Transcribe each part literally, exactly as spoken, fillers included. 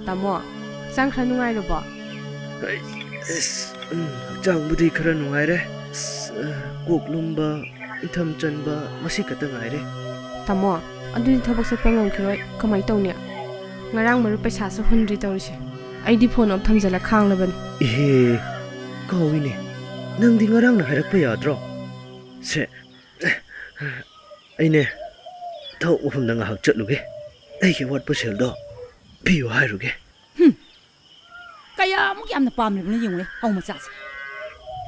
ꯇꯥꯃꯣ, ꯍꯛꯆꯥꯡ ꯈꯔ ꯅꯨꯡꯉꯥꯏꯔꯕꯣ? ꯑꯩ, ꯑꯁ, ꯎꯝ, ꯍꯛꯆꯥꯡꯕꯨꯗꯤ ꯈꯔ ꯅꯨꯡꯉꯥꯏꯔꯦ꯫ ꯑꯁ, ꯑ, ꯀꯣꯛ ꯂꯨꯝꯕ, ꯏꯪꯊꯝ ꯆꯟꯕ, ꯃꯁꯤ ꯈꯛꯇ ꯉꯥꯏꯔꯦ꯫ ꯇꯥꯃꯣ, ꯑꯗꯨꯗꯤ ꯊꯕꯛ ꯆꯠꯄ ꯉꯝꯈꯤꯔꯣꯏ꯫ ꯀꯃꯥꯏ ꯇꯧꯅꯤ? ꯉꯔꯥꯡ ꯃꯔꯨꯞ ꯄꯩꯁꯥꯁꯨ ꯍꯨꯟꯗ꯭ꯔꯤ ꯇꯧꯔꯤꯁꯦ꯫ ꯑꯩꯗꯤ ꯐꯣꯟ ꯑꯣꯐ ꯊꯝꯖꯤꯜꯂ ꯈꯥꯡꯂꯕꯅꯤ꯫ ꯏꯍꯦ, ꯀꯥꯎꯏꯅꯦ꯫ ꯅꯪꯗꯤ ꯉꯔꯥꯡꯅ ꯍꯥꯏꯔꯛꯄ ꯌꯥꯗ꯭ꯔꯣ? ꯁꯦ, ꯑꯩꯅꯦ, ꯊꯕꯛ ꯃꯐꯝꯗ ꯉꯥꯏꯍꯥꯛ ꯆꯠꯂꯨꯒꯦ꯫ ꯑꯩꯒꯤ ꯑꯋꯥꯠꯄ ꯁꯦꯜꯗꯣ ꯄꯤꯌꯨ ꯍꯥꯏꯔꯨꯒꯦ꯫ ꯍꯨꯝ꯫ ꯀꯌꯥꯃꯨꯛ ꯌꯥꯝꯅ ꯄꯥꯝꯂꯤꯕꯅꯣ ꯌꯦꯡꯉꯨꯅꯦ, ꯍꯧ ꯃꯆꯥꯁꯦ꯫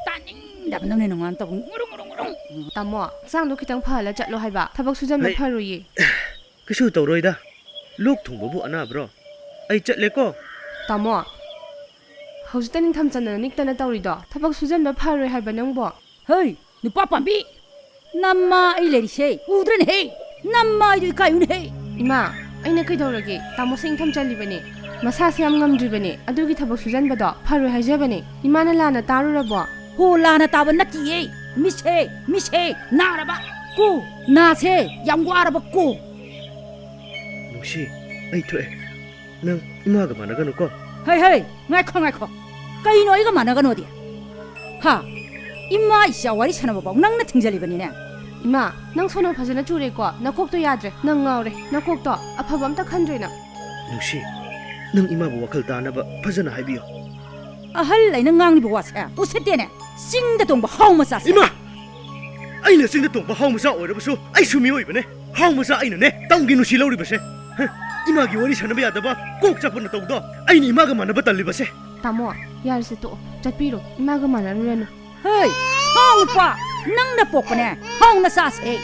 ꯇꯥꯅꯤꯡꯗꯕꯅꯅꯦ ꯅꯣꯡꯉꯥꯟ ꯇꯧꯕ ꯉꯨꯔꯨꯡ ꯉꯨꯔꯨꯡ ꯉꯨꯔꯨꯡ꯫ ꯇꯥꯃꯣ, ꯍꯛꯆꯥꯡꯗꯣ ꯈꯤꯇꯪ ꯐꯍꯜꯂ ꯆꯠꯂꯣ ꯍꯥꯏꯕ꯫ ꯊꯕꯛ ꯁꯨꯖꯟꯕ ꯍꯩ꯫ ꯐꯔꯣꯏꯌꯦ꯫ ꯀꯩꯁꯨ ꯇꯧꯔꯣꯏꯗ꯫ ꯂꯣꯛ ꯊꯨꯡꯕꯕꯨ ꯑꯅꯥꯕ꯭ꯔꯣ? ꯑꯩ ꯆꯠꯂꯦꯀꯣ꯫ ꯇꯥꯃꯣ, ꯍꯧꯖꯤꯛꯇ ꯅꯤꯡꯊꯝ ꯆꯟꯗꯅ ꯅꯤꯛꯇꯅ ꯇꯧꯔꯤꯗꯣ ꯊꯕꯛ ꯁꯨꯖꯟꯕ ꯐꯔꯣꯏ ꯍꯥꯏꯕ ꯅꯪꯕꯣ? ꯍꯩ, ꯅꯨꯄꯥ ꯄꯥꯝꯕꯤ! ꯅꯃꯥ ꯑꯩ ꯂꯩꯔꯤꯁꯦ ꯎꯗ꯭ꯔꯅꯦꯍꯦ! ꯅꯃꯥ ꯑꯩꯗꯣ ꯏꯀꯥꯏꯌꯨꯅꯦꯍꯦ! ꯏꯃꯥ, ꯑꯩꯅ ꯀꯩꯗꯧꯔꯒꯦ? ꯇꯥꯃꯣꯁꯦ ꯏꯪꯊꯝ ꯆꯜꯂꯤꯕꯅꯦ꯫ ꯃꯁꯥꯁꯦ ꯌꯥꯝ ꯉꯝꯗ꯭ꯔꯤꯕꯅꯦ꯫ ꯑꯗꯨꯒꯤ ꯊꯕꯛ ꯁꯨꯖꯟꯕꯗꯣ ꯐꯔꯣꯏ ꯍꯥꯏꯖꯕꯅꯦ꯫ ꯏꯃꯥꯅ ꯂꯥꯟꯅ ꯇꯥꯔꯨꯔꯕꯣ? ꯍꯣ, ꯂꯥꯟꯅ ꯇꯥꯕ ꯅꯠꯇꯤꯌꯦ꯫ ꯃꯤꯠꯁꯦ, ꯃꯤꯠꯁꯦ ꯅꯥꯔꯕ ꯀꯣ, ꯅꯥꯁꯦ ꯌꯥꯝ ꯋꯥꯔꯕ ꯀꯣ꯫ ꯅꯨꯡꯁꯤ, ꯑꯩ ꯊꯣꯛꯑꯦ꯫ ꯅꯪ ꯏꯃꯥꯒ ꯃꯥꯟꯅꯒꯅꯨꯀꯣ꯫ ꯍꯩ, ꯍꯩ, ꯉꯥꯏꯈꯣ, ꯉꯥꯏꯈꯣ꯫ ꯀꯩꯅꯣ ꯑꯩꯒ ꯃꯥꯟꯅꯒꯅꯣꯗꯤ? ꯍꯥ? ꯏꯃꯥ ꯏꯆꯥ ꯋꯥꯔꯤ ꯁꯥꯟꯅꯕꯐꯥꯎ ꯅꯪꯅ ꯊꯤꯡꯖꯜꯂꯤꯕꯅꯤꯅꯦ꯫ ꯏꯃꯥ, ꯅꯪ ꯁꯣꯅꯣ ꯐꯖꯅ ꯆꯨꯔꯦꯀꯣ꯫ ꯅꯀꯣꯛꯇꯣ ꯌꯥꯗ꯭ꯔꯦ꯫ ꯅꯪ ꯉꯥꯎꯔꯦ꯫ ꯅꯀꯣꯛꯇꯣ ꯑꯐꯕ ꯑꯝꯇ ꯈꯟꯗ꯭ꯔꯦ ꯅꯪ꯫ ꯅꯨꯡꯁꯤ, ꯅꯪ ꯏꯃꯥꯕꯨ ꯋꯥꯈꯜ ꯇꯥꯅꯕ ꯐꯖꯅ ꯍꯥꯏꯕꯤꯌꯨ꯫ ꯑꯍꯜ ꯑꯩꯅ ꯉꯥꯡꯂꯤꯕ ꯋꯥꯁꯦ ꯎꯁꯤꯠꯇꯦꯅꯦ꯫ ꯆꯤꯡꯗ ꯇꯣꯡꯕ ꯍꯥꯎ ꯃꯆꯥꯁꯦ꯫ ꯏꯃꯥ! ꯑꯩꯅ ꯆꯤꯡꯗ ꯇꯣꯡꯕ ꯍꯥꯎ ꯃꯆꯥ ꯑꯣꯏꯔꯕꯁꯨ ꯑꯩꯁꯨ ꯃꯤꯑꯣꯏꯕꯅꯦ꯫ ꯍꯥꯎ ꯃꯆꯥ ꯑꯩꯅꯅꯦ ꯇꯝꯒꯤ ꯅꯨꯡꯁꯤ ꯂꯧꯔꯤꯕꯁꯦ꯫ ꯍ, ꯏꯃꯥꯒꯤ ꯋꯥꯔꯤ ꯁꯥꯟꯅꯕ ꯌꯥꯗꯕ ꯀꯣꯛ ꯆꯥꯛꯄ ꯅꯇꯧꯗꯣ ꯑꯩꯅ ꯏꯃꯥꯒ ꯃꯥꯟꯅꯕ ꯇꯜꯂꯤꯕꯁꯦ꯫ ꯇꯥꯃꯣ, ꯌꯥꯔꯦꯁꯦ ꯇꯣꯛꯑꯣ꯫ ꯆꯠꯄꯤꯔꯣ꯫ ꯏꯃꯥꯒ ꯃꯥꯟꯅꯔꯨꯔꯅꯨ꯫ ꯍꯩ! ꯍꯥꯎ ꯅꯨꯄꯥ! ꯅꯪꯅ ꯄꯣꯛꯄꯅꯦ ꯍꯥꯎ ꯅꯆꯥꯁꯦ꯫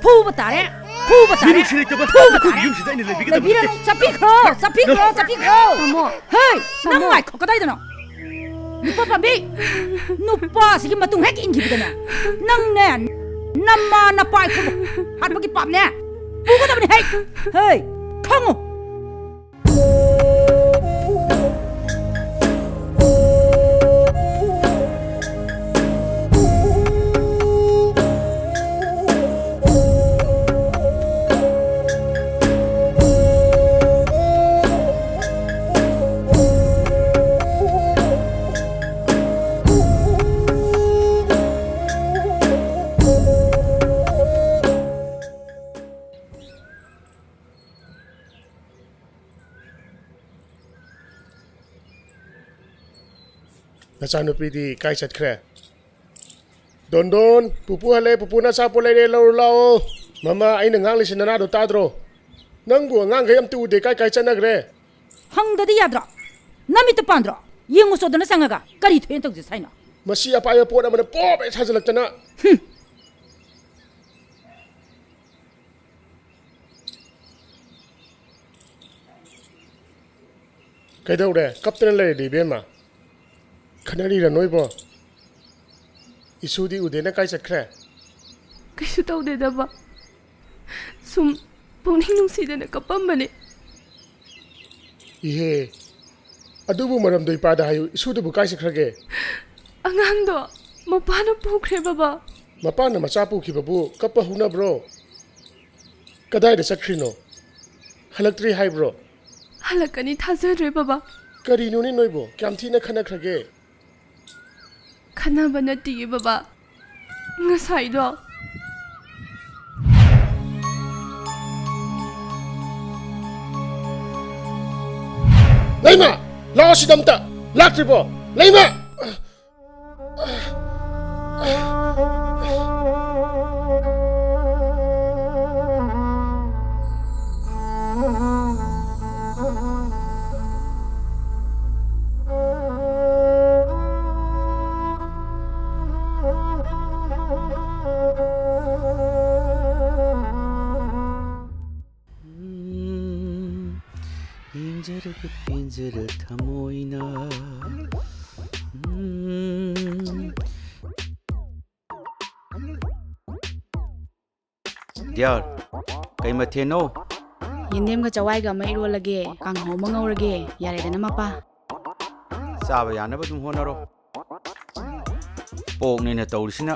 ꯐꯨꯕ ꯇꯥꯔꯦ! ꯐꯨꯕ ꯇꯥꯔꯦ! ꯃꯤꯅꯨꯡꯁꯤ ꯂꯩꯇꯕ ꯐꯨꯕ ꯃꯈꯣꯏꯒꯤ ꯇꯥꯔꯦ! ꯌꯨꯝꯁꯤꯗ ꯑꯩꯅ ꯂꯩꯕꯤꯒꯗꯕ ꯂꯩꯕꯤꯔꯅꯨ! ꯅꯠꯇꯦ꯫ ꯆꯠꯄꯤꯈ꯭ꯔꯣ! ꯆꯠꯄꯤꯈ꯭ꯔꯣ! ꯆꯠꯄꯤꯈ꯭ꯔꯣ! ꯇꯥꯃꯣ! ꯍꯩ! ꯅꯪ ꯇꯥꯃꯣ! ꯉꯥꯏꯈꯣ! ꯀꯗꯥꯏꯗꯅꯣ? ꯅꯨꯄꯥ ꯄꯥꯝꯕꯤ! ꯅꯨꯄꯥꯁꯤꯒꯤ ꯃꯇꯨꯡ ꯍꯦꯛ ꯏꯟꯈꯤꯕꯗꯅꯦ, ꯅꯪꯅꯦ ꯅꯃꯥ ꯅꯄꯥ ꯏꯈꯨꯕ ꯍꯥꯠꯄꯒꯤ ꯄꯥꯞꯅꯦ ꯄꯨꯒꯗꯕꯅꯤ ꯍꯦ! ꯍꯦ! ꯈꯪꯉꯨ! ꯅꯆꯥꯅꯨꯄꯤꯗꯤ ꯀꯥꯏ ꯆꯠꯈ꯭ꯔꯦ? ꯗꯣꯟꯗꯣꯟ, ꯄꯨꯄꯨ ꯍꯜꯂꯦ, ꯄꯨꯄꯨꯅ ꯑꯆꯥꯄꯣꯠ ꯂꯩꯔꯦ, ꯂꯧꯔꯨ ꯂꯥꯛꯑꯣ꯫ ꯃꯃꯥ, ꯑꯩꯅ ꯉꯥꯡꯂꯤꯁꯤ ꯅꯅꯥꯗꯣ ꯇꯥꯗ꯭ꯔꯣ? ꯅꯪꯕꯨ ꯑꯉꯥꯡꯈꯩ ꯑꯝꯇ ꯎꯗꯦ, ꯀꯥꯏ ꯀꯥꯏ ꯆꯠꯅꯈ꯭ꯔꯦ? ꯍꯪꯗꯗꯤ ꯌꯥꯗ꯭ꯔꯣ? ꯅꯃꯤꯠꯇ ꯄꯥꯟꯗ꯭ꯔꯣ? ꯌꯦꯡꯉꯨ ꯆꯣꯗꯅ ꯆꯪꯉꯒ ꯀꯔꯤ ꯊꯣꯛꯑꯦꯅ ꯇꯧꯖꯦ ꯍꯥꯏꯅꯣ? ꯃꯁꯤ ꯑꯄꯥꯏꯕ ꯄꯣꯠ ꯑꯃꯅ ꯄꯣꯞ ꯍꯦꯛ ꯊꯥꯖꯤꯜꯂꯛꯇꯅ꯫ ꯍꯨꯝ꯫ ꯀꯩꯗꯧꯔꯦ? ꯀꯞꯇꯅ ꯂꯩꯔꯗꯤ, ꯏꯕꯦꯝꯃ? ꯈꯠꯅꯔꯤꯔ ꯅꯣꯏꯕꯣ? ꯏꯁꯨꯗꯤ ꯎꯗꯦꯅ ꯀꯥꯏ ꯆꯠꯈ꯭ꯔꯦ? ꯀꯩꯁꯨ ꯇꯧꯗꯦꯗꯕ꯫ ꯁꯨꯝ ꯄꯨꯛꯅꯤꯡ ꯅꯨꯡꯁꯤꯗꯅ ꯀꯞꯄꯝꯕꯅꯦ꯫ ꯏꯍꯦ, ꯑꯗꯨꯕꯨ ꯃꯔꯝꯗꯣ ꯏꯄꯥꯗ ꯍꯥꯏꯌꯨ, ꯏꯁꯨꯗꯨꯕꯨ ꯀꯥꯏ ꯆꯠꯈ꯭ꯔꯒꯦ? ꯑꯉꯥꯡꯗꯣ ꯃꯄꯥꯅ ꯄꯨꯈ꯭ꯔꯦ, ꯕꯕꯥ꯫ ꯃꯄꯥꯅ ꯃꯆꯥ ꯄꯨꯈꯤꯕꯕꯨ ꯀꯞꯄ ꯍꯧꯅꯕ꯭ꯔꯣ? ꯀꯗꯥꯏꯗ ꯆꯠꯈ꯭ꯔꯤꯅꯣ? ꯍꯜꯂꯛꯇ꯭ꯔꯤ ꯍꯥꯏꯕ꯭ꯔꯣ? ꯍꯜꯂꯛꯀꯅꯤ ꯊꯥꯖꯗ꯭ꯔꯦ, ꯕꯕꯥ꯫ ꯀꯔꯤꯅꯣꯅꯦ ꯅꯣꯏꯕꯣ? ꯀꯌꯥꯝ ꯊꯤꯅ ꯈꯠꯅꯈ꯭ꯔꯒꯦ? ꯈꯠꯅꯕ ꯅꯠꯇꯤꯌꯦ, ꯕꯕꯥ꯫ ꯉꯁꯥꯏꯗꯣ꯫ ꯂꯩꯃ! ꯂꯥꯛꯑꯣ ꯁꯤꯗ ꯑꯝꯇ! ꯂꯥꯛꯇ꯭ꯔꯤꯕꯣ? ꯂꯩꯃ! ꯎꯝ, ꯌꯦꯡꯖꯔꯒ ꯄꯦꯟꯖꯔ ꯊꯃꯣꯏꯅ꯫ ꯎꯝ꯫ ꯗꯤꯌꯥꯔ, ꯀꯩ ꯃꯊꯦꯜꯅꯣ? ꯌꯦꯟꯗꯦꯝꯒ ꯆꯋꯥꯏꯒ ꯑꯃ ꯏꯔꯣꯜꯂꯒꯦ, ꯀꯥꯡꯍꯧ ꯑꯃ ꯉꯧꯔꯒꯦ, ꯌꯥꯔꯦꯗꯅ ꯃꯄꯥ? ꯆꯥꯕ ꯌꯥꯅꯕ ꯑꯗꯨꯝ ꯍꯣꯠꯅꯔꯣ꯫ ꯄꯣꯛꯅꯦꯅ ꯇꯧꯔꯤꯁꯤꯅ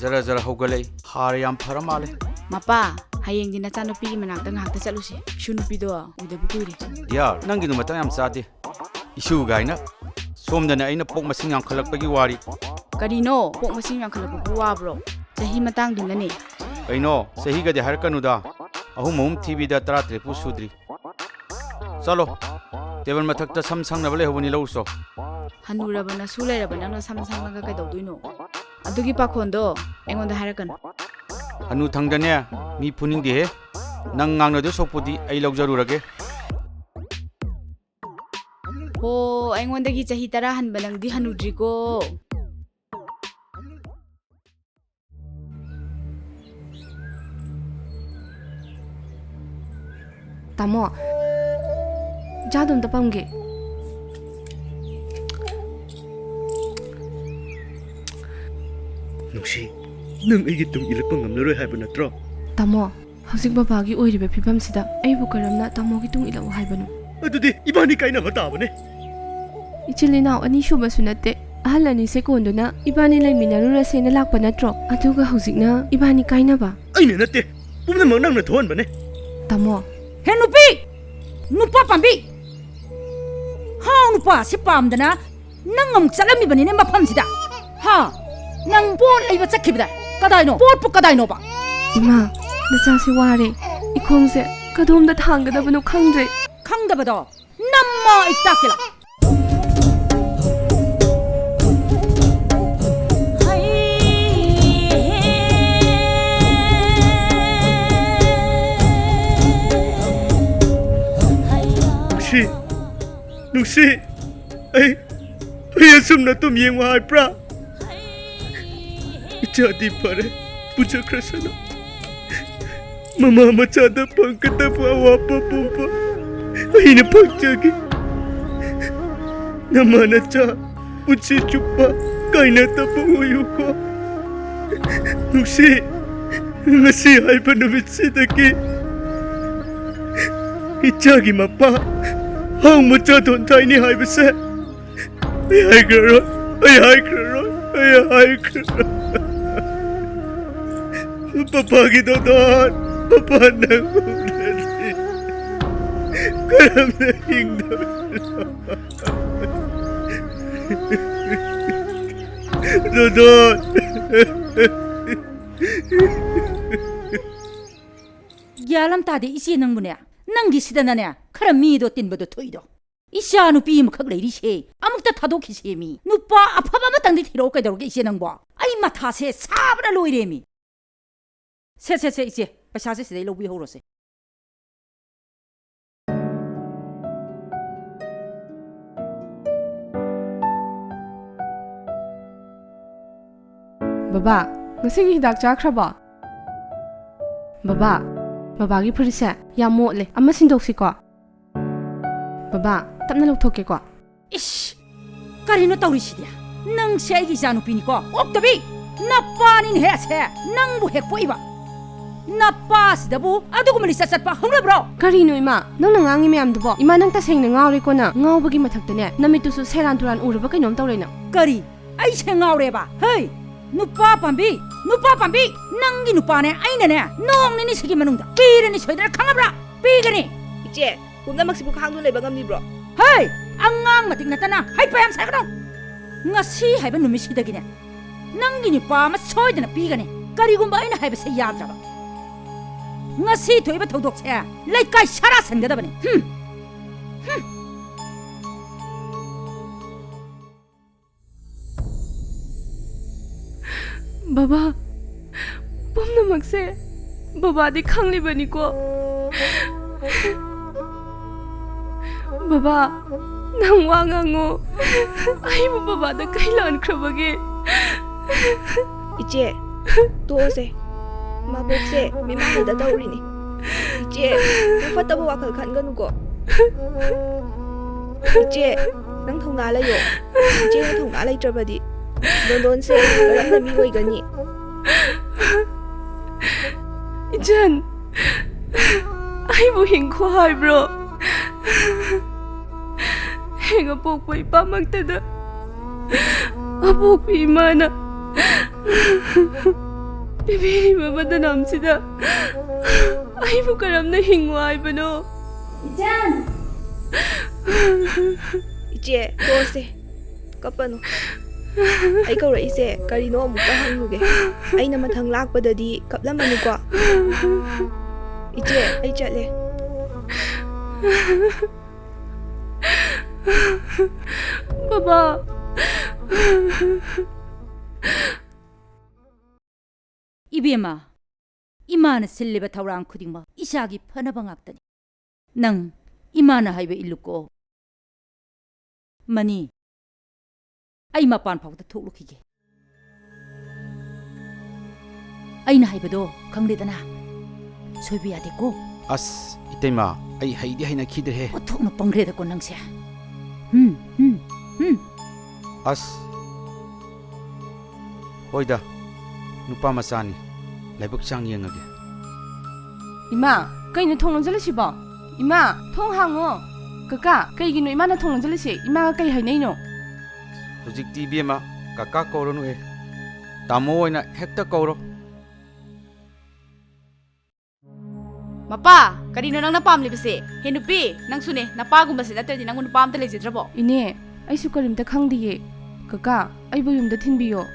ꯖꯔ ꯖꯔ ꯍꯧꯒꯠꯂꯛꯏ꯫ ꯍꯥꯔ ꯌꯥꯝ ꯐꯔ ꯃꯥꯜꯂꯦ꯫ ꯃꯄꯥ, ꯍꯌꯦꯡꯗꯤ ꯅꯆꯥꯅꯨꯄꯤꯒꯤ ꯃꯅꯥꯛꯇ ꯉꯥꯏꯍꯥꯛꯇ ꯆꯠꯂꯨꯁꯤ꯫ ꯏꯁꯨ ꯅꯨꯄꯤꯗꯣ ꯎꯗꯕ ꯀꯨꯏꯔꯦ꯫ ꯗꯤꯌꯥꯔ, ꯅꯪꯒꯤꯗꯣ ꯃꯇꯥꯡ ꯌꯥꯝ ꯆꯥꯗꯦ꯫ ꯏꯁꯨ ꯒꯥꯏꯅ꯫ ꯁꯣꯝꯗꯅ ꯑꯩꯅ ꯄꯣꯛ ꯃꯁꯤꯡ ꯌꯥꯝꯈꯠꯂꯛꯄꯒꯤ ꯋꯥꯔꯤ꯫ ꯀꯔꯤꯅꯣ? ꯄꯣꯛ ꯃꯁꯤꯡ ꯌꯥꯝꯈꯠꯂꯛꯄꯕꯨ ꯋꯥꯕ꯭ꯔꯣ? ꯆꯍꯤ ꯃꯇꯥꯡꯗꯨꯅꯅꯦ꯫ ꯀꯩꯅꯣ? ꯆꯍꯤꯒꯗꯤ ꯍꯥꯏꯔꯛꯀꯅꯨꯗ꯫ ꯑꯍꯨꯝ ꯑꯍꯨꯝ ꯊꯤꯕꯤꯗ ꯇꯔꯥꯇꯔꯦꯠꯄꯨ ꯁꯨꯗ꯭ꯔꯤ꯫ ꯆꯠꯂꯣ꯫ ꯇꯦꯕꯜ ꯃꯊꯛꯇ ꯁꯝ ꯁꯪꯅꯕ ꯂꯩꯍꯧꯕꯅꯤ, ꯂꯧꯔꯨꯆꯣ꯫ ꯍꯅꯨꯔꯕ ꯅꯁꯨ ꯂꯩꯔꯕ ꯅꯪꯅ ꯁꯝ ꯁꯪꯉꯒ ꯀꯩꯗꯧꯗꯣꯏꯅꯣ? ꯑꯗꯨꯒꯤ ꯄꯥꯈꯣꯟꯗꯣ ꯑꯩꯉꯣꯟꯗ ꯍꯥꯏꯔꯛꯀꯅꯨ꯫ ꯍꯅꯨꯊꯪꯗꯅꯦ, ꯃꯤ ꯐꯨꯅꯤꯡꯗꯦꯍꯦ꯫ ꯅꯪ ꯉꯥꯡꯅꯗꯣꯏ ꯁꯔꯨꯛꯄꯨꯗꯤ ꯑꯩ ꯂꯧꯖꯔꯨꯔꯒꯦ꯫ ꯍꯣ, ꯑꯩꯉꯣꯟꯗꯒꯤ ꯆꯍꯤ ꯇꯔꯥ ꯍꯟꯕ ꯅꯪꯗꯤ ꯍꯅꯨꯗ꯭ꯔꯤꯀꯣ꯫ ꯇꯥꯃꯣ, ꯏꯆꯥꯗꯣ ꯑꯝꯇ ꯄꯝꯒꯦ꯫ ꯅꯨꯡꯁꯤ, ꯅꯪ ꯑꯩꯒꯤ ꯇꯨꯡ ꯏꯜꯂꯛꯄ ꯉꯝꯂꯔꯣꯏ ꯍꯥꯏꯕ ꯅꯠꯇ꯭ꯔꯣ? ꯇꯥꯃꯣ, ꯍꯧꯖꯤꯛ ꯕꯕꯥꯒꯤ ꯑꯣꯏꯔꯤꯕ ꯐꯤꯕꯝꯁꯤꯗ ꯑꯩꯕꯨ ꯀꯔꯝꯅ ꯇꯥꯃꯣꯒꯤ ꯇꯨꯡ ꯏꯜꯂꯛꯎ ꯍꯥꯏꯕꯅꯣ? ꯑꯗꯨꯗꯤ ꯏꯕꯥꯅꯤ ꯀꯥꯏꯅꯕ ꯇꯥꯕꯅꯦ꯫ ꯏꯆꯤꯜ ꯏꯅꯥꯎ ꯑꯅꯤ ꯁꯨꯕꯁꯨ ꯅꯠꯇꯦ, ꯑꯍꯜ ꯑꯅꯤꯁꯦ ꯀꯣꯟꯗꯨꯅ ꯏꯕꯥꯅꯤ ꯂꯩꯃꯤꯟꯅꯔꯨꯔꯁꯦꯅ ꯂꯥꯛꯄ ꯅꯠꯇ꯭ꯔꯣ? ꯑꯗꯨꯒ ꯍꯧꯖꯤꯛꯅ ꯏꯕꯥꯅꯤ ꯀꯥꯏꯅꯕ? ꯑꯩꯅ ꯅꯠꯇꯦ, ꯄꯨꯝꯅꯃꯛ ꯅꯪꯅ ꯊꯣꯛꯍꯟꯕꯅꯦ꯫ ꯇꯥꯃꯣ꯫ ꯍꯦ ꯅꯨꯄꯤ! ꯅꯨꯄꯥ ꯄꯥꯝꯕꯤ! ꯍꯥꯎ ꯅꯨꯄꯥꯁꯤ ꯄꯥꯝꯗꯅ ꯅꯪ ꯑꯃꯨꯛ ꯆꯠꯂꯝꯃꯤꯕꯅꯤꯅꯦ ꯃꯐꯝꯁꯤꯗ꯫ ꯍꯥ? ꯅꯪ ꯄꯣꯠ ꯂꯩꯕ ꯆꯠꯈꯤꯕꯗ ꯀꯗꯥꯏꯅꯣ? ꯄꯣꯠꯄꯨ ꯀꯗꯥꯏꯅꯣꯕ? ꯏꯃꯥ, ꯅꯆꯥꯁꯦ ꯋꯥꯔꯦ꯫ ꯏꯈꯣꯡꯁꯦ ꯀꯗꯣꯝꯗ ꯊꯥꯡꯒꯗꯕꯅꯣ ꯈꯪꯗ꯭ꯔꯦ꯫ ꯈꯪꯗꯕꯗꯣ ꯅꯝꯃꯣ ꯑꯩ ꯇꯥꯛꯀꯦ ꯂꯥꯎ꯫ ꯅꯨꯡꯁꯤ, ꯅꯨꯡꯁꯤ, ꯑꯩ, ꯑꯩ ꯑꯁꯨꯝꯅ ꯑꯗꯨꯝ ꯌꯦꯡꯉꯨ ꯍꯥꯏꯕ꯭ꯔꯥ? ꯏꯆꯥꯗꯤ ꯐꯔꯦ, ꯄꯨꯖꯈ꯭ꯔꯁꯅꯨ꯫ ꯃꯃꯥ ꯃꯆꯥꯗ ꯐꯪꯒꯗꯕ ꯑꯋꯥꯕ ꯄꯨꯝꯕ ꯑꯩꯅ ꯐꯪꯖꯒꯦ꯫ ꯅꯃꯥ ꯅꯆꯥ ꯄꯨꯟꯁꯤ ꯆꯨꯞꯄ ꯀꯥꯏꯅꯗꯕ ꯑꯣꯏꯌꯨꯀꯣ꯫ ꯅꯨꯡꯁꯤ, ꯉꯁꯤ ꯍꯥꯏꯕ ꯅꯨꯃꯤꯠꯁꯤꯗꯒꯤ ꯏꯆꯥꯒꯤ ꯃꯄꯥ ꯍꯥꯎ ꯃꯆꯥ ꯊꯣꯟꯊꯥꯏꯅꯤ ꯍꯥꯏꯕꯁꯦ ꯑꯩ ꯍꯥꯏꯈ꯭ꯔꯔꯣꯏ, ꯑꯩ ꯍꯥꯏꯈ꯭ꯔꯔꯣꯏ, ꯑꯩ ꯍꯥꯏꯈ꯭ꯔꯔꯣꯏ꯫ ꯄꯄꯥꯒꯤ ꯗꯣꯗꯣꯟ, ꯄꯄꯥ ꯅꯪ ꯎꯅꯗ꯭ꯔꯤ꯫ ꯀꯔꯝꯅ ꯍꯤꯡꯗꯣꯏꯅꯣ? ꯗꯣꯗꯣꯟ꯫ ꯒ꯭ꯌꯥꯟ ꯑꯃ ꯇꯥꯗꯦ ꯏꯆꯦ ꯅꯪꯕꯨꯅꯦ꯫ ꯅꯪꯒꯤ ꯁꯤꯗꯅꯅꯦ ꯈꯔ ꯃꯤꯗꯣ ꯇꯤꯟꯕꯗꯣ ꯊꯣꯛꯏꯗꯣ꯫ ꯏꯆꯥ ꯅꯨꯄꯤ ꯑꯃꯈꯛ ꯂꯩꯔꯤꯁꯦ ꯑꯃꯨꯛꯇ ꯊꯥꯗꯣꯛꯈꯤꯁꯦꯃꯤ꯫ ꯅꯨꯄꯥ ꯑꯐꯕ ꯑꯃꯇꯪꯗꯤ ꯊꯤꯔꯛꯑꯣ ꯀꯩꯗꯧꯔꯒꯦ ꯏꯆꯦ ꯅꯪꯕꯣ? ꯑꯩ ꯃꯊꯥꯁꯦ ꯁꯥꯕꯅ ꯂꯣꯏꯔꯦꯃꯤ꯫ ꯁꯦ, ꯁꯦ, ꯁꯦ, ꯏꯆꯦ, ꯄꯩꯁꯥꯁꯦ ꯁꯤꯗꯩ ꯂꯧꯕꯤꯍꯧꯔꯣꯁꯦ꯫ ꯕꯕꯥ, ꯉꯁꯤꯒꯤ ꯍꯤꯗꯥꯛ ꯆꯥꯈ꯭ꯔꯕꯣ? ꯕꯕꯥ, ꯕꯕꯥꯒꯤ ꯐꯨꯔꯤꯠꯁꯦ ꯌꯥꯝ ꯃꯣꯠꯂꯦ, ꯑꯃ ꯁꯤꯟꯗꯣꯛꯁꯤꯀꯣ꯫ ꯕꯕꯥ, ꯇꯞꯅ ꯂꯧꯊꯣꯛꯀꯦꯀꯣ꯫ ꯏꯁ! ꯀꯔꯤꯅꯣ ꯇꯧꯔꯤꯁꯤꯗꯤ? ꯅꯪꯁꯦ ꯑꯩꯒꯤ ꯏꯆꯥꯅꯨꯄꯤꯅꯤꯀꯣ? ꯑꯣꯛꯇꯕꯤ! ꯅꯄꯥꯅꯤꯅꯦꯍꯦ ꯑꯁꯦ! ꯅꯪꯕꯨ ꯍꯦꯛ ꯄꯣꯛꯏꯕ! ꯅꯄꯥꯁꯤꯗꯕꯨ ꯑꯗꯨꯒꯨꯝꯕ ꯂꯤꯆꯠ ꯆꯠꯄ ꯍꯧꯅꯕ꯭ꯔꯣ? ꯀꯔꯤꯅꯣ ꯏꯃꯥ? ꯅꯪꯅ ꯉꯥꯡꯉꯤ ꯃꯌꯥꯝꯗꯨꯕꯣ? ꯏꯃꯥ, ꯅꯪ ꯇꯁꯦꯡꯅ ꯉꯥꯎꯔꯦꯀꯣ ꯅꯪ꯫ ꯉꯥꯎꯕꯒꯤ ꯃꯊꯛꯇꯅꯦ, ꯅꯃꯤꯠꯇꯨꯁꯨ ꯁꯦꯔꯥꯟ ꯇꯨꯔꯥꯟ ꯎꯔꯕ ꯀꯩꯅꯣꯝ ꯇꯧꯔꯦ ꯅꯪ꯫ ꯀꯔꯤ? ꯑꯩꯁꯦ ꯉꯥꯎꯔꯦꯕ? ꯍꯩ! ꯅꯨꯄꯥ ꯄꯥꯝꯕꯤ! ꯅꯨꯄꯥ ꯄꯥꯝꯕꯤ! ꯅꯪꯒꯤ ꯅꯨꯄꯥꯅꯦ ꯑꯩꯅꯅꯦ ꯅꯣꯡ ꯅꯤꯅꯤ ꯁꯤꯒꯤ ꯃꯅꯨꯡꯗ ꯄꯤꯔꯅꯤ ꯁꯣꯏꯗꯅ, ꯈꯪꯉꯕ꯭ꯔꯥ? ꯄꯤꯒꯅꯤ! ꯏꯆꯦ, ꯄꯨꯝꯅꯃꯛꯁꯤꯕꯨ ꯈꯥꯡꯗꯨꯅ ꯂꯩꯕ ꯉꯝꯂꯤꯕ꯭ꯔꯣ? ꯍꯩ! ꯑꯉꯥꯡ ꯃꯇꯤꯛ ꯅꯠꯇꯅ ꯍꯩꯄꯥ ꯌꯥꯝ ꯁꯥꯒꯅꯨ! ꯉꯁꯤ ꯍꯥꯏꯕ ꯅꯨꯃꯤꯠꯁꯤꯗꯒꯤꯅꯦ ꯅꯪꯒꯤ ꯅꯨꯄꯥ ꯑꯃ ꯁꯣꯏꯗꯅ ꯄꯤꯒꯅꯤ꯫ ꯀꯔꯤꯒꯨꯝꯕ ꯑꯩꯅ ꯍꯥꯏꯕꯁꯦ ꯌꯥꯗ꯭ꯔꯕ, ꯉꯁꯤ ꯊꯣꯛꯏꯕ ꯊꯧꯗꯣꯛꯁꯦ ꯂꯩꯀꯥꯏ ꯁꯥꯔꯥ ꯁꯟꯒꯗꯕꯅꯤ꯫ ꯍꯨꯝ! ꯍꯨꯝ! ꯕꯕꯥ, ꯄꯨꯝꯅꯃꯛꯁꯦ ꯕꯕꯥꯗꯤ ꯈꯪꯂꯤꯕꯅꯤꯀꯣ꯫ ꯕꯕꯥ, ꯅꯪ ꯋꯥ ꯉꯥꯡꯉꯣ꯫ ꯑꯩꯕꯨ ꯕꯕꯥꯗ ꯀꯩ ꯂꯥꯟꯈ꯭ꯔꯕꯒꯦ? ꯏꯆꯦ, ꯇꯣꯛꯑꯁꯦ꯫ ꯃꯕꯣꯛꯁꯦ ꯃꯤꯃꯥꯡꯗ ꯇꯧꯔꯤꯅꯤ꯫ ꯏꯆꯦ, ꯅꯪ ꯐꯠꯇꯕ ꯋꯥꯈꯜ ꯈꯟꯒꯅꯨꯀꯣ꯫ ꯏꯆꯦ, ꯅꯪ ꯊꯧꯅꯥ ꯂꯩꯌꯣ꯫ ꯏꯆꯦꯅ ꯊꯧꯅꯥ ꯂꯩꯇ꯭ꯔꯕꯗꯤ ꯗꯣꯟꯗꯣꯟꯁꯦ ꯀꯔꯝꯅ ꯃꯤ ꯑꯣꯏꯒꯅꯤ? ꯏꯆꯟ, ꯑꯩꯕꯨ ꯍꯤꯡꯈꯣ ꯍꯥꯏꯕ꯭ꯔꯣ? ꯍꯦꯛ ꯑꯄꯣꯛꯄ ꯏꯄꯥꯃꯛꯇꯗ ꯑꯄꯣꯛꯄꯤ ꯏꯃꯥꯅ ꯄꯤꯕꯤꯔꯤꯕ ꯕꯗꯅꯥꯝꯁꯤꯗ ꯑꯩꯕꯨ ꯀꯔꯝꯅ ꯍꯤꯡꯉꯨ ꯍꯥꯏꯕꯅꯣ? ꯏꯆꯟ! ꯏꯆꯦ, ꯇꯣꯛꯑꯁꯦ꯫ ꯀꯞꯄꯅꯨ꯫ ꯑꯩ ꯀꯧꯔꯛꯏꯁꯦ ꯀꯔꯤꯅꯣ ꯑꯃꯨꯛꯇ ꯍꯪꯂꯨꯒꯦ꯫ ꯑꯩꯅ ꯃꯊꯪ ꯂꯥꯛꯄꯗꯗꯤ ꯀꯞꯂꯝꯃꯅꯨꯀꯣ꯫ ꯏꯆꯦ, ꯑꯩ ꯆꯠꯂꯦ꯫ ꯕꯕꯥ꯫ ꯏꯕꯦꯝꯃ, ꯏꯃꯥꯅ ꯁꯤꯜꯂꯤꯕ ꯊꯧꯔꯥꯡ ꯈꯨꯗꯤꯡꯃꯛ ꯏꯆꯥꯒꯤ ꯐꯅꯕ ꯉꯥꯛꯇꯅꯤ꯫ ꯅꯪ ꯏꯃꯥꯅ ꯍꯥꯏꯕ ꯏꯜꯂꯨꯀꯣ꯫ ꯃꯅꯤ, ꯑꯩ ꯃꯄꯥꯟ ꯐꯥꯎꯗ ꯊꯣꯛꯂꯨꯈꯤꯒꯦ꯫ ꯑꯩꯅ ꯍꯥꯏꯕꯗꯣ ꯈꯪꯂꯦꯗꯅ? ꯁꯣꯏꯕ ꯌꯥꯗꯦꯀꯣ꯫ ꯑꯁ, ꯏꯇꯩꯃ, ꯑꯩ ꯍꯩꯗꯤ ꯍꯩꯅꯈꯤꯗ꯭ꯔꯦꯍꯦ꯫ ꯑꯣꯟꯊꯣꯛꯅ ꯄꯪꯈ꯭ꯔꯦꯗꯀꯣ ꯅꯪꯁꯦ꯫ ꯎꯝ, ꯎꯝ, ꯎꯝ꯫ ꯑꯁ, ꯍꯣꯏꯗ, ꯅꯨꯄꯥ ꯃꯆꯥꯅꯤ, ꯂꯥꯏꯕꯛ ꯆꯥꯡ ꯌꯦꯡꯉꯒꯦ꯫ ꯏꯃꯥ, ꯀꯩꯅꯣ ꯊꯣꯡ ꯂꯣꯟꯖꯜꯂꯤꯁꯤꯕꯣ? ꯏꯃꯥ, ꯊꯣꯡ ꯍꯥꯡꯉꯣ꯫ ꯀꯀꯥ, ꯀꯩꯒꯤꯅꯣ ꯏꯃꯥꯅ ꯊꯣꯡ ꯂꯣꯟꯖꯜꯂꯤꯁꯦ? ꯏꯃꯥꯒ ꯀꯩ ꯍꯥꯏꯅꯩꯅꯣ? ꯍꯧꯖꯤꯛꯇꯤ ꯏꯕꯦꯝꯃ, ꯀꯀꯥ ꯀꯧꯔꯅꯨꯍꯦ, ꯇꯥꯃꯣ ꯑꯣꯏꯅ ꯍꯦꯛꯇ ꯀꯧꯔꯣ꯫ ꯃꯄꯥ, ꯀꯔꯤꯅꯣ ꯅꯪꯅ ꯄꯥꯝꯂꯤꯕꯁꯦ? ꯍꯦ ꯅꯨꯄꯤ, ꯅꯪꯁꯨꯅꯦ, ꯅꯄꯥꯒꯨꯝꯕꯁꯦ ꯅꯠꯇ꯭ꯔꯗꯤ ꯅꯪꯕꯨ ꯅꯨꯄꯥ ꯑꯝꯇ ꯂꯩꯖꯗ꯭ꯔꯕꯣ? ꯏꯅꯦ, ꯑꯩꯁꯨ ꯀꯔꯤꯝꯇ ꯈꯪꯗꯤꯌꯦ꯫ ꯀꯀꯥ, ꯑꯩꯕꯨ ꯌꯨꯝꯗ ꯊꯤꯟꯕꯤꯌꯣ꯫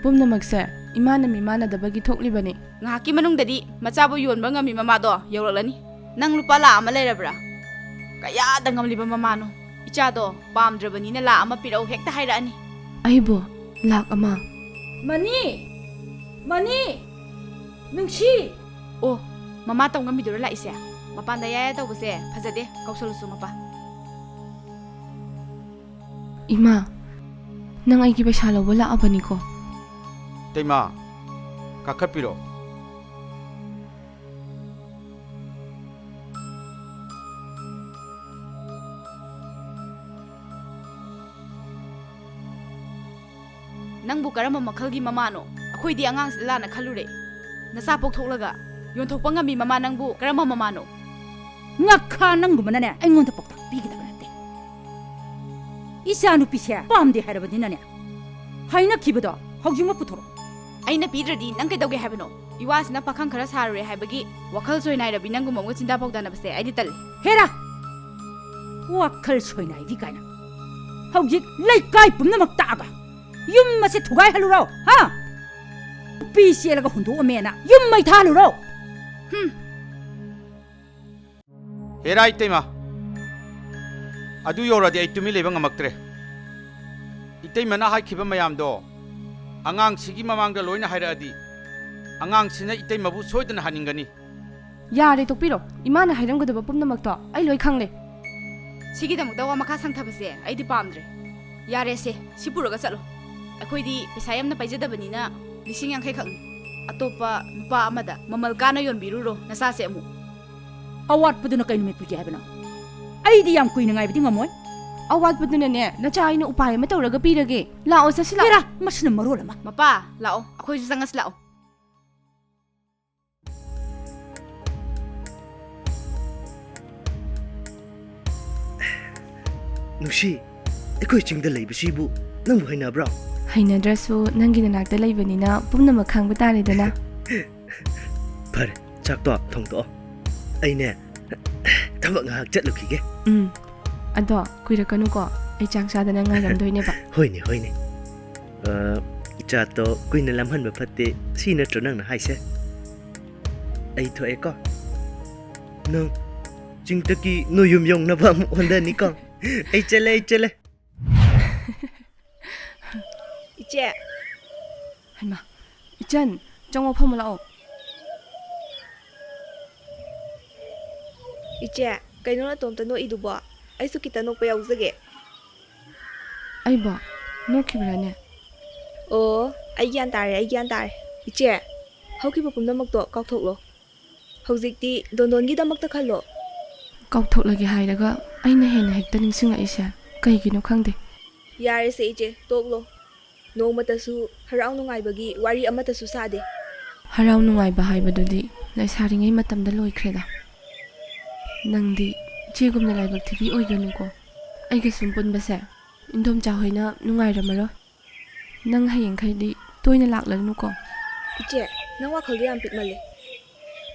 ꯄꯨꯝꯅꯃꯛꯁꯦ ꯏꯃꯥꯅ ꯃꯤꯃꯥꯟꯅꯗꯕꯒꯤ ꯊꯣꯛꯂꯤꯕꯅꯤ꯫ ꯉꯥꯏꯍꯥꯛꯀꯤ ꯃꯅꯨꯡꯗꯗꯤ ꯃꯆꯥꯕꯨ ꯌꯣꯟꯕ ꯉꯝꯃꯤ ꯃꯃꯥꯗꯣ ꯌꯧꯔꯛꯂꯅꯤ꯫ ꯅꯪ ꯂꯨꯄꯥ ꯂꯥꯛ ꯑꯃ ꯂꯩꯔꯕ꯭ꯔꯥ? ꯀꯌꯥꯗ ꯉꯝꯂꯤꯕ ꯃꯃꯥꯅꯣ? ꯏꯆꯥꯗꯣ ꯄꯥꯝꯗ꯭ꯔꯕꯅꯤꯅ ꯂꯥꯛ ꯑꯃ ꯄꯤꯔꯛꯎ ꯍꯦꯛꯇ ꯍꯥꯏꯔꯛꯑꯅꯤ꯫ ꯑꯩꯕꯨ ꯂꯥꯛ ꯑꯃ? ꯃꯅꯤ! ꯃꯅꯤ! ꯅꯨꯡꯁꯤ! ꯑꯣ, ꯃꯃꯥ ꯇꯧ ꯉꯝꯕꯤꯗꯨꯔ ꯂꯥꯛꯏꯁꯦ? ꯃꯄꯥꯟꯗ ꯌꯥ ꯌꯥ ꯇꯧꯕꯁꯦ ꯐꯖꯗꯦ, ꯀꯧꯁꯜꯂꯨꯁꯨ ꯃꯄꯥ꯫ ꯏꯃꯥ, ꯅꯪ ꯑꯩꯒꯤ ꯄꯩꯁꯥ ꯂꯧꯕ ꯂꯥꯛꯑꯕꯅꯤꯀꯣ? ꯏꯇꯩꯃ, ꯀꯥꯈꯠꯄꯤꯔꯣ꯫ ꯅꯪꯕꯨ ꯀꯔꯝꯕ ꯃꯈꯜꯒꯤ ꯃꯃꯥꯅꯣ? ꯑꯩꯈꯣꯏꯗꯤ ꯑꯉꯥꯡꯁꯤꯗ ꯂꯥꯟꯅ ꯈꯜꯂꯨꯔꯦ꯫ ꯅꯆꯥ ꯄꯣꯛꯊꯣꯛꯂꯒ ꯌꯣꯟꯊꯣꯛꯄ ꯉꯝꯃꯤ ꯃꯃꯥ ꯅꯪꯕꯨ ꯀꯔꯝꯕ ꯃꯃꯥꯅꯣ? ꯉꯛꯈꯥ, ꯅꯪꯒꯨꯝꯕꯅꯅꯦ ꯑꯩꯉꯣꯟꯗ ꯄꯥꯎꯇꯥꯛ ꯄꯤꯒꯗꯕ ꯅꯠꯇꯦ꯫ ꯏꯆꯥ ꯅꯨꯄꯤꯁꯦ ꯄꯥꯝꯗꯦ ꯍꯥꯏꯔꯕꯅꯤꯅꯅꯦ, ꯍꯥꯏꯅꯈꯤꯕꯗꯣ ꯍꯧꯖꯤꯛꯃꯛ ꯄꯨꯊꯣꯔꯛꯑꯣ꯫ ꯑꯩꯅ ꯄꯤꯗ꯭ꯔꯗꯤ ꯅꯪ ꯀꯩꯗꯧꯒꯦ ꯍꯥꯏꯕꯅꯣ? ꯏꯋꯥꯁꯤꯅ ꯄꯥꯈꯪ ꯈꯔ ꯁꯥꯔꯨꯔꯦ ꯍꯥꯏꯕꯒꯤ ꯋꯥꯈꯜ ꯁꯣꯏꯅꯥꯏꯔꯕꯤ ꯅꯪꯒꯨꯝꯕ ꯑꯃꯒ ꯆꯤꯟꯗꯥ ꯄꯥꯎꯗꯥꯅꯕꯁꯦ ꯑꯩꯗꯤ ꯇꯜꯂꯤ꯫ ꯍꯦꯔꯥ! ꯋꯥꯈꯜ ꯁꯣꯏꯅꯥꯏꯔꯤ ꯀꯥꯏꯅ꯫ ꯍꯧꯖꯤꯛ ꯂꯩꯀꯥꯏ ꯄꯨꯝꯅꯃꯛ ꯇꯥꯛꯑꯒ ꯌꯨꯝ ꯑꯁꯦ ꯊꯨꯒꯥꯏꯍꯜꯂꯨꯔꯣ, ꯍꯥ? ꯅꯨꯄꯤ ꯆꯦꯜꯂꯒ ꯍꯨꯟꯗꯣꯛꯑꯝꯃꯦꯅ ꯌꯨꯝ ꯃꯩ ꯊꯥꯍꯜꯂꯨꯔꯣ? ꯍꯨꯝ꯫ ꯍꯦꯔꯥ ꯏꯇꯩꯃ, ꯑꯗꯨ ꯌꯧꯔꯗꯤ ꯑꯩ ꯇꯨꯃꯤꯟ ꯂꯩꯕ ꯉꯝꯃꯛꯇ꯭ꯔꯦ꯫ ꯏꯇꯩꯃꯅ ꯍꯥꯏꯈꯤꯕ ꯃꯌꯥꯝꯗꯣ ꯑꯉꯥꯡꯁꯤꯒꯤ ꯃꯃꯥꯡꯗ ꯂꯣꯏꯅ ꯍꯥꯏꯔꯛꯑꯗꯤ, ꯑꯉꯥꯡꯁꯤꯅ ꯏꯇꯩꯃꯕꯨ ꯁꯣꯏꯗꯅ ꯍꯥꯠꯅꯤꯡꯒꯅꯤ꯫ ꯌꯥꯔꯦ, ꯇꯣꯛꯄꯤꯔꯣ꯫ ꯏꯃꯥꯅ ꯍꯥꯏꯔꯝꯒꯗꯕ ꯄꯨꯝꯅꯃꯛꯇꯣ ꯑꯩ ꯂꯣꯏ ꯈꯪꯂꯦ꯫ ꯁꯤꯒꯤꯗꯃꯛꯇ ꯋꯥ ꯃꯈꯥ ꯁꯥꯡꯊꯕꯁꯦ ꯑꯩꯗꯤ ꯄꯥꯝꯗ꯭ꯔꯦ꯫ ꯌꯥꯔꯦꯁꯦ, ꯁꯤ ꯄꯨꯔꯒ ꯆꯠꯂꯣ꯫ ꯑꯩꯈꯣꯏꯗꯤ ꯄꯩꯁꯥ ꯌꯥꯝꯅ ꯄꯥꯏꯖꯗꯕꯅꯤꯅ ꯂꯤꯁꯤꯡ ꯌꯥꯡꯈꯩ ꯈꯛꯅꯤ꯫ ꯑꯇꯣꯞꯄ ꯅꯨꯄꯥ ꯑꯃꯗ ꯃꯃꯜ ꯀꯥꯅ ꯌꯣꯟꯕꯤꯔꯨꯔꯣ ꯅꯆꯥꯁꯦ ꯑꯃꯨꯛ꯫ ꯑꯋꯥꯠꯄꯗꯨꯅ ꯀꯩ ꯅꯨꯃꯤꯠ ꯄꯤꯒꯦ ꯍꯥꯏꯕꯅꯣ? ꯑꯩꯗꯤ ꯌꯥꯝ ꯀꯨꯏꯅ ꯉꯥꯏꯕꯗꯤ ꯉꯝꯃꯣꯏ꯫ ꯑꯋꯥꯠꯄꯗꯨꯅꯅꯦ, ꯅꯆꯥ ꯑꯩꯅ ꯎꯄꯥꯏ ꯑꯃ ꯇꯧꯔꯒ ꯄꯤꯔꯒꯦ꯫ ꯂꯥꯛꯑꯣ, ꯆꯠꯁꯤ ꯂꯥꯛꯑꯣ꯫ ꯍꯦꯔꯥ, ꯃꯁꯤꯅ ꯃꯔꯣꯜ ꯑꯃ꯫ ꯃꯄꯥ, ꯂꯥꯛꯑꯣ, ꯑꯩꯈꯣꯏꯁꯨ ꯆꯪꯉꯁꯤ ꯂꯥꯛꯑꯣ꯫ ꯅꯨꯡꯁꯤ, ꯑꯩꯈꯣꯏ ꯆꯤꯡꯗ ꯂꯩꯕꯁꯤꯕꯨ ꯅꯪꯕꯨ ꯍꯩꯅꯕ꯭ꯔꯣ? ꯍꯩꯅꯗ꯭ꯔꯁꯨ ꯅꯪꯒꯤ ꯅꯅꯥꯛꯇ ꯂꯩꯕꯅꯤꯅ ꯄꯨꯝꯅꯃꯛ ꯈꯪꯕ ꯇꯥꯔꯦꯗꯅ꯫ ꯐꯔꯦ, ꯆꯥꯛꯇꯣ ꯊꯣꯡꯗꯣꯛꯑꯣ꯫ ꯑꯩꯅꯦ, ꯊꯕꯛ ꯉꯥꯏꯍꯥꯛ ꯆꯠꯂꯨꯈꯤꯒꯦ꯫ ꯎꯝ, ꯑꯗꯣ ꯀꯨꯏꯔꯛꯀꯅꯨꯀꯣ, ꯑꯩ ꯆꯥꯛ ꯆꯥꯗꯅ ꯉꯥꯏꯔꯝꯗꯣꯏꯅꯦꯕ꯫ ꯍꯣꯏꯅꯦ, ꯍꯣꯏꯅꯦ꯫ ꯑ, ꯏꯆꯥꯇꯣ ꯀꯨꯏꯅ ꯂꯥꯝꯍꯟꯕ ꯐꯠꯇꯦ, ꯁꯤ ꯅꯠꯇ꯭ꯔꯣ ꯅꯪꯅ ꯍꯥꯏꯁꯦ? ꯑꯩ ꯊꯣꯛꯑꯦꯀꯣ꯫ ꯅꯪ ꯆꯤꯡꯇꯛꯀꯤ ꯅꯣꯏ ꯌꯨꯝ ꯌꯧꯅꯕ ꯑꯃꯨꯛ ꯍꯣꯟꯗꯅꯤꯀꯣ꯫ ꯑꯩ ꯆꯠꯂꯦ, ꯑꯩ ꯆꯠꯂꯦ꯫ ꯏꯆꯦ꯫ ꯍꯩꯃꯥ, ꯏꯆꯟ, ꯆꯪꯉꯣ, ꯐꯝꯃꯨ ꯂꯥꯛꯑꯣ꯫ ꯏꯆꯦ, ꯀꯩꯅꯣ ꯅꯇꯣꯝꯇ ꯅꯣꯛꯏꯗꯨꯕꯣ? ꯑꯩꯁꯨ ꯈꯤꯇ ꯅꯣꯛꯄ ꯌꯥꯎꯖꯒꯦ꯫ ꯑꯩꯕꯣ? ꯅꯣꯛꯈꯤꯕ꯭ꯔꯥꯅꯦ? ꯑꯣ, ꯑꯩ ꯒ꯭ꯌꯥꯟ ꯇꯥꯔꯦ, ꯑꯩ ꯒ꯭ꯌꯥꯟ ꯇꯥꯔꯦ꯫ ꯏꯆꯦ, ꯍꯧꯈꯤꯕ ꯄꯨꯝꯅꯃꯛꯇꯣ ꯀꯥꯎꯊꯣꯛꯂꯣ꯫ ꯍꯧꯖꯤꯛꯇꯤ ꯗꯣꯟꯗꯣꯟꯒꯤꯗꯃꯛꯇ ꯈꯜꯂꯣ꯫ ꯀꯥꯎꯊꯣꯛꯂꯒꯦ ꯍꯥꯏꯔꯒ ꯑꯩꯅ ꯍꯦꯟꯅ ꯍꯦꯛꯇ ꯅꯤꯡꯁꯤꯡꯂꯛꯏꯁꯦ ꯀꯩꯒꯤꯅꯣ ꯈꯪꯗꯦ꯫ ꯌꯥꯔꯦꯁꯦ ꯏꯆꯦ, ꯇꯣꯛꯂꯣ꯫ ꯅꯣꯡꯃꯇꯁꯨ ꯍꯔꯥꯎ ꯅꯨꯡꯉꯥꯏꯕꯒꯤ ꯋꯥꯔꯤ ꯑꯃꯠꯇꯁꯨ ꯁꯥꯗꯦ꯫ ꯍꯔꯥꯎ ꯅꯨꯡꯉꯥꯏꯕ ꯍꯥꯏꯕꯗꯨꯗꯤ ꯂꯩꯁꯥꯔꯤꯉꯩ ꯃꯇꯝꯗ ꯂꯣꯏꯈ꯭ꯔꯦꯗ꯫ ꯅꯪꯗꯤ ꯏꯆꯦꯒꯨꯝꯅ ꯂꯥꯏꯕꯛ ꯊꯤꯕꯤ ꯑꯣꯏꯒꯅꯨꯀꯣ꯫ ꯑꯩꯒ ꯁꯨꯝ ꯄꯨꯟꯕꯁꯦ ꯏꯟꯗꯣꯝꯆꯥ ꯍꯣꯏꯅ ꯅꯨꯡꯉꯥꯏꯔꯝꯃꯔꯣꯏ꯫ ꯅꯪ ꯍꯌꯦꯡꯈꯩꯗꯤ ꯇꯣꯏꯅ ꯂꯥꯛꯂꯒꯅꯨꯀꯣ꯫ ꯏꯆꯦ, ꯅꯪ ꯋꯥꯈꯜꯗꯣ ꯌꯥꯝ ꯄꯤꯛꯃꯜꯂꯦ꯫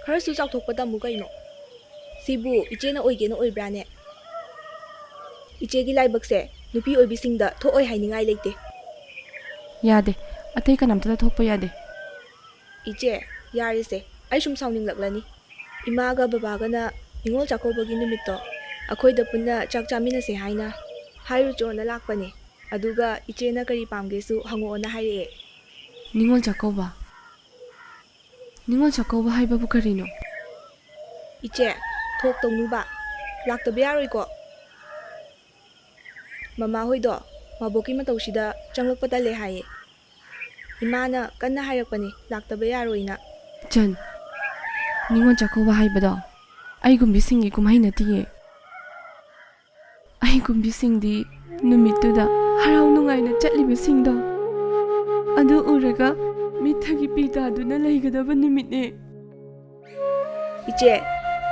ꯈꯔꯁꯨ ꯆꯥꯎꯊꯣꯛꯄ ꯇꯝꯃꯨ ꯀꯩꯅꯣ꯫ ꯁꯤꯕꯨ ꯏꯆꯦꯅ ꯑꯣꯏꯒꯦꯅ ꯑꯣꯏꯕ꯭ꯔꯥꯅꯦ? ꯏꯆꯦꯒꯤ ꯂꯥꯏꯕꯛꯁꯦ ꯅꯨꯄꯤ ꯑꯣꯏꯕꯤꯁꯤꯡꯗ ꯊꯣꯛꯑꯣꯏ ꯍꯥꯏꯅꯤꯡꯉꯥꯏ ꯂꯩꯇꯦ꯫ ꯌꯥꯗꯦ, ꯑꯇꯩ ꯀꯅꯥꯝꯇꯗ ꯊꯣꯛꯄ ꯌꯥꯗꯦ꯫ ꯏꯆꯦ, ꯌꯥꯔꯦꯁꯦ, ꯑꯩ ꯁꯨꯝ ꯁꯥꯎꯅꯤꯡꯂꯛꯂꯅꯤ꯫ ꯏꯃꯥꯒ ꯕꯕꯥꯒꯅ ꯅꯤꯉꯣꯜ ꯆꯥꯛꯀꯧꯕꯒꯤ ꯅꯨꯃꯤꯠꯇꯣ ꯑꯩꯈꯣꯏꯗ ꯄꯨꯟꯅ ꯆꯥꯛ ꯆꯥꯃꯤꯟꯅꯁꯦ ꯍꯥꯏꯅ ꯍꯥꯏꯔꯨꯆꯣꯅ ꯂꯥꯛꯄꯅꯦ꯫ ꯑꯗꯨꯒ ꯏꯆꯦꯅ ꯀꯔꯤ ꯄꯥꯝꯒꯦꯁꯨ ꯍꯪꯉꯛꯑꯣꯅ ꯍꯥꯏꯔꯛꯑꯦ꯫ ꯅꯤꯉꯣꯜ ꯆꯥꯛꯀꯧꯕ, ꯅꯤꯉꯣꯜ ꯆꯥꯛꯀꯧꯕ ꯍꯥꯏꯕꯕꯨ ꯀꯔꯤꯅꯣ? ꯏꯆꯦ, ꯊꯣꯛ ꯇꯧꯅꯨꯕ, ꯂꯥꯛꯇꯕ ꯌꯥꯔꯣꯏꯀꯣ꯫ ꯃꯃꯥ ꯍꯣꯏꯗꯣ ꯃꯕꯣꯛꯀꯤ ꯃꯇꯧꯁꯤꯗ ꯆꯪꯂꯛꯄ ꯇꯜꯂꯦ ꯍꯥꯏꯌꯦ꯫ ꯏꯃꯥꯅ ꯀꯟꯅ ꯍꯥꯏꯔꯛꯄꯅꯦ ꯂꯥꯛꯇꯕ ꯌꯥꯔꯣꯏꯅ꯫ ꯏꯆꯟ, ꯅꯤꯉꯣꯜ ꯆꯥꯛꯀꯧꯕ ꯍꯥꯏꯕꯗꯣ ꯑꯩꯒꯨꯝꯕꯤꯁꯤꯡꯒꯤ ꯀꯨꯝꯍꯩ ꯅꯠꯇꯤꯌꯦ꯫ ꯑꯩꯒꯨꯝꯕꯤꯁꯤꯡꯗꯤ ꯅꯨꯃꯤꯠꯇꯨꯗ ꯍꯔꯥꯎ ꯅꯨꯡꯉꯥꯏꯅ ꯆꯠꯂꯤꯕꯁꯤꯡꯗꯣ ꯑꯗꯨ ꯎꯔꯒ ꯃꯤꯠꯊꯒꯤ ꯄꯤ ꯇꯥꯗꯨꯅ ꯂꯩꯒꯗꯕ ꯅꯨꯃꯤꯠꯅꯦ꯫ ꯏꯆꯦ,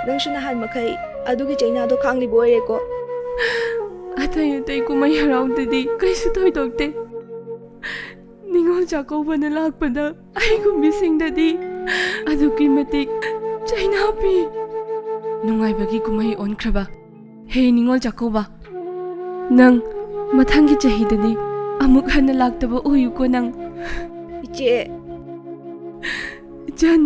ꯅꯪꯁꯨ ꯅꯍꯥꯟ ꯃꯈꯩ ꯑꯗꯨꯒꯤ ꯆꯩꯅꯥꯗꯣ ꯈꯥꯡꯂꯤꯕ ꯑꯣꯏꯔꯦꯀꯣ꯫ ꯑꯇꯩ ꯑꯇꯩ ꯀꯨꯝꯍꯩ ꯍꯔꯥꯎꯗꯗꯤ ꯀꯩꯁꯨ ꯊꯣꯏꯗꯣꯛꯇꯦ꯫ ꯅꯤꯉꯣꯜ ꯆꯥꯛꯀꯧꯕꯅ ꯂꯥꯛꯄꯗ ꯑꯩꯒꯨꯝꯕꯤꯁꯤꯡꯗꯗꯤ ꯑꯗꯨꯛꯀꯤ ꯃꯇꯤꯛ ꯆꯩꯅꯥ ꯄꯤ꯫ ꯅꯨꯡꯉꯥꯏꯕꯒꯤ ꯀꯨꯝꯍꯩ ꯑꯣꯟꯈ꯭ꯔꯕ꯫ ꯍꯦ ꯅꯤꯉꯣꯜ ꯆꯥꯛꯀꯧꯕ, ꯅꯪ ꯃꯊꯪꯒꯤ ꯆꯍꯤꯗꯗꯤ ꯑꯃꯨꯛ ꯍꯟꯅ ꯂꯥꯛꯇꯕ ꯑꯣꯏꯌꯨꯀꯣ ꯅꯪ꯫ ꯏꯆꯦ꯫ ꯏꯆꯟ,